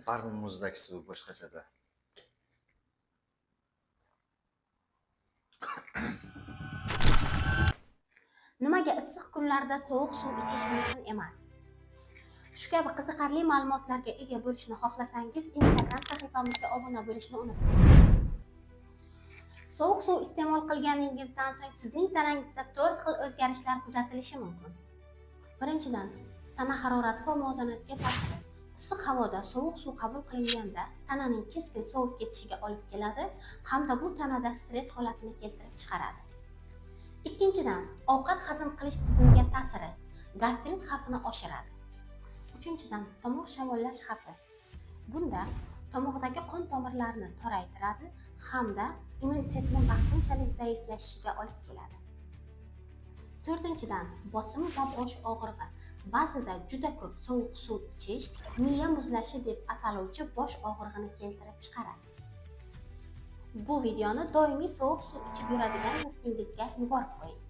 Baribir muzdek suv boshqachada. Nimaga issiq kunlarda sovuq suv ichish mumkin emas? Shu kabi qiziqarli ma'lumotlarga ega bo'lishni xohlasangiz, Instagram sahifamizga obuna bo'lishni unutmang. Sovuq suv iste'mol qilganingizdan so'ng sizning tanangizda 4 xil o'zgarishlar kuzatilishi mumkin. Birinchidan, tana harorati va muvozanatga ta'siri. Issiq havoda sovuq suv qabul qilinganda tananing keskin sovib ketishiga olib keladi hamda bu tanada stress holatini keltirib chiqaradi. Ikkinchidan, ovqat hazm qilish tizimiga ta'siri, gastrit xavfini oshiradi. Uchinchidan, tomoq shamollash xavfi. Bunda tomoqdagi qon tomirlarini toraytiradi hamda immunitetni vaqtinchalik zaiflashishiga olib keladi. To'rtinchidan, bosim va bosh og'rig'i. Ba'zida juda ko'p sovuq suv ichish miya muzlashi deb ataluvchi bosh og'rig'ini keltirib chiqaradi. Bu videoni doimiy sovuq suv ichib yuradigan do'stingizga yuborib qo'ying.